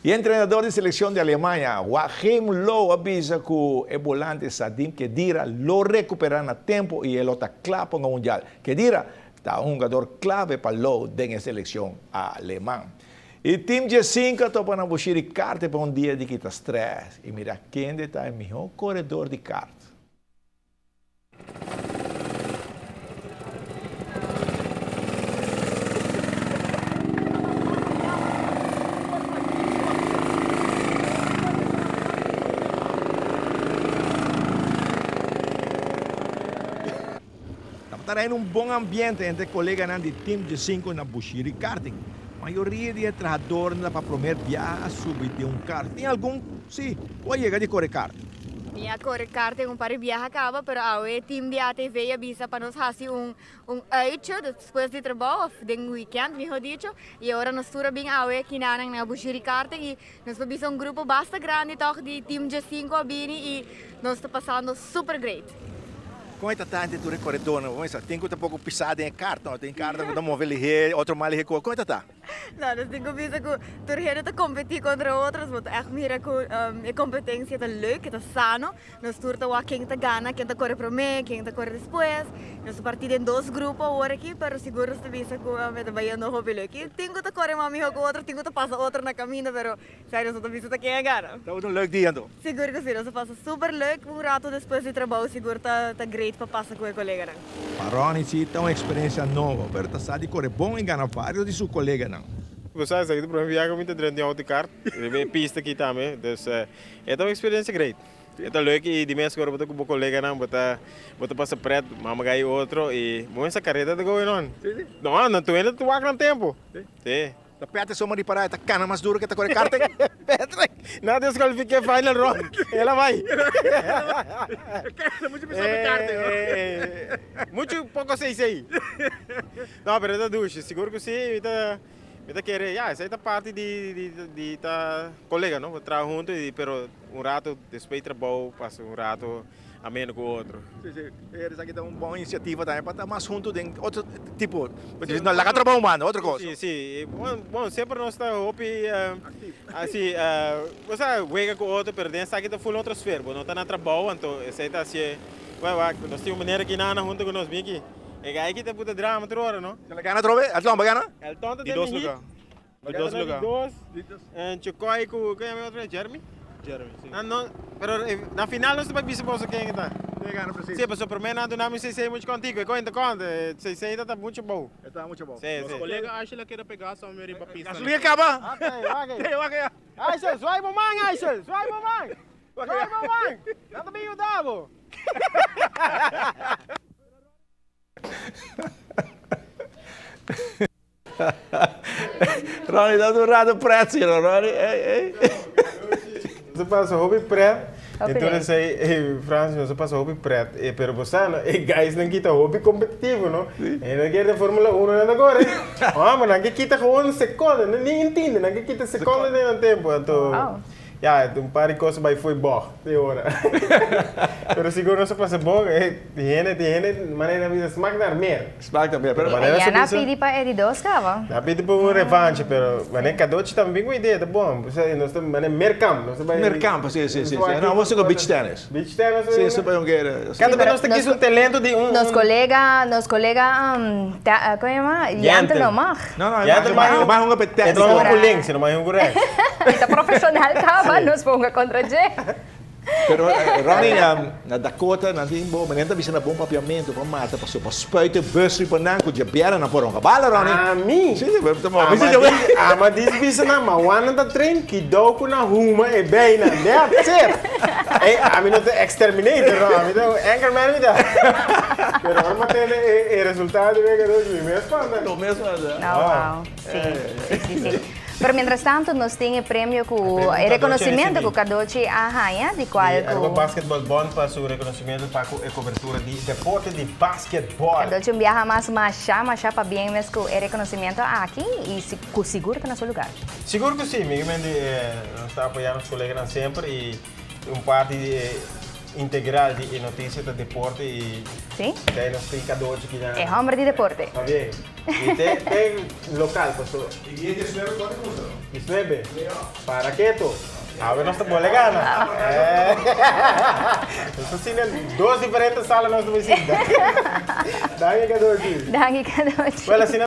E entrenador di seleccion di Alemania, Joachim Low a bisa cu e bolante Sadim Khedira lo recupera na tempo y e lo ta cla pa un Mundial. Khedira ta un hungador clave pa Low den e seleccion Aleman. E team dje-sinku a topa na Bushiri Kart pa un dia di kita stress y mira kende ta e miho coredor di kart. Tabata reina un bon ambiente entre coleganan di Team Djesinku na Bushiri Karting. Mayoria di e trahadornan ta pa promer biaha a subi den un kart. Tin algun, si, cu a yega di core kart. Mi a core kart den un par di biaha caba, pero awe team di ATV a bisa pa nos haci un un uitje despues di trabou of den weekend miho dicho y ora nos tur a bin awe kinanan na Bushiri Karting y nos por bisa un grupo basta grandi toch di team Djesinku a bini y nos ta pasando super great. Kon e ta ta entre tur e koredónan? Bo mester tin ku ta poko pisá den e kart, no? Tin kartnan ku ta move lihé, otro mas lihé ku otro. Kon e ta ta? No, nos tin ku bisa ku tur hende ta kompetí kontra otro. Nos bo ta ègt mira ku e kompetensia ta leuk, e ta sano. Nos tur ta wak ken ta gana, ken ta kore promé, ken ta kore despues. Nos ta partí den dos grupo awor aki, pero sigur nos ta bisa ku e ta bayendo hopi leuk. I tin ku ta kore mas mihó ku otro, tin ku ta pasa otro na kaminda, pero Sai nos no ta bisa ta ken a gana. Tabata un leuk dia anto. Sigur ku si, nos a pasa super leuk. Un rato despues di trabou sigur ta ta great pa pasa ku e koleganan. Pa Ronnie si ta un eksperensia nobo, pero ta sa di kore bon i gana varios di su koleganan. Bo sa esaki ta prome biaha ku mi ta drenta un autokart riba e pista aki tambe, dus e ta un eksperensia great. E ta leuk i di mes ora bo ta ku bo koleganan bo ta bo ta pasa pret, mama gai otro i bo mester kareda ta going on. No, nan tur hende ta wak nan tempu. Si. Ta Patrick soma ripará e ta kana mas duro ke ta kore karting. Patrick na deskualifiké final round el a bai. Muchu pisá pa karting no. Muchu poko seisei. No pero e ta dushi sigur ku si mi ta mi ta kere ya esei ta parti di di di ta kolega no bo traha huntu pero un rato despues di trabou pasa un rato. Ameno ku otro. Sí, sí. Esaki ta un bon inisiativa tambe pa ta mas huntu den otro tipo. No laga trabou humano, otro kos. Sí, sí. Bon, semper nos ta hopi asi, bo sa wega ku otro, pero den esaki ta ful otro sfera. Bo no ta na trabou, anto esei ta hasié, wak, wak, nos tin un manera ki nana huntu ku nos, bin aki. E gai aki ta buta drama tur ora, no? El a gana atrobe? El tumba gana? El tonto den mi hit. Di dos lugar. Di dos. En Chocoy ku, ken yama e otro? Jeremy? Jeremy, si. Nan no, pero na final nos ta bai bisa boso ken ta. Ken gana precies. Si, pasobra prome nan duna mi seisei muchu kontigo, e konta konta, e seisei ta ta muchu bou. E ta muchu bou. Si, si. Nos kolega Aishel a keda pegá sa mi riba pista. Gasolin a kaba. Wak ei, wak ei. Wak ei. Aishel, zwaai bo man Aishel, zwaai bo man. Zwaai bo man. Nan ta bin yuda bo. Ronnie, dat un rato pret, sí, no, Ronnie? Ey, ey. Nos a pasa hopi pret. Entonces ey, ey, Frans, nos a pasa hopi pret. Eh, pero bo sa, no, e guysnan ki ta hopi competitivo, no? E nan kier den Formula Uno nan ta kore. Homber, nan ke kita gewoon seconde, no, ni intende, nan ke kita seconde den nan tempo. Anto, Ya, un par di cos a bai fo'i bog te ora. Pero sigur nos a pasa bon. E hende, tin hende manera nan bisa smak naar meer. Smak naar meer, pero. Manera Ya sa nan a bisa. pidi pa e di dos caba. Nan a pidi pa un revanche, pero manera Cadochi tambe bin cu idea, ta bon. Pasobra nos ta manera merkamp, nos ta bai. Merkamp, si, si, si. No, nos ta cu beach tennis. Beach tennis. Si, nos ta bai un kere. Canta pero nos ta kis un talento di un. Nos colega, nos colega, como yama? Yante no mag. No, no, e mag hunga pe tecnico. E no mag hunga cu links, e no mag hunga cu rechts. E ta profesional caba, nos por hunga contra dje. Pero Ronnie, na Dakota nan tin bo, nan ta bisa na bon papiamento pa mata pasobra pa spuit e bus riba nan cu djabièrnè nan por ronca bala, Ronnie. Ami? Si, si, pero Ama dis bisa nan, ma wan nan ta train kidou cu nan huma e bij nan, that's it. Ey, ami no ta exterminator no, ami ta anchorman mi ta. Pero ora mi a tende e resultado di wega dos, mi mes spanta. Bo mes spanta. Oh, wow. Si, si, si, si. Pero mientras tanto nos tin e premio cu, e reconocimiento cu Cadochi a haña, di cual cu. Aruba Basketball Bond pa su reconocimiento pa cu e cobertura di deporte di basketball. Cadochi un biaha mas masha, masha pabien mes cu e reconocimiento aki y cu sigur ta na su lugar. Sigur cu si, mi kimen di nos ta apoya nos coleganan semper y un parti di e integral di e noticia ta deporte y Si. Dai nos tin Cadochi ki na. E homber di deporte. Pabien. I te, te lokal, paso. I dia 19 kuantu kusa? 19. Para keto. Awe nos ta bole gana. Eh. Nos ta sinta dos diferente sala nos ta bai sinta. Danki Cadochi. Danki Cadochi. Well, asina.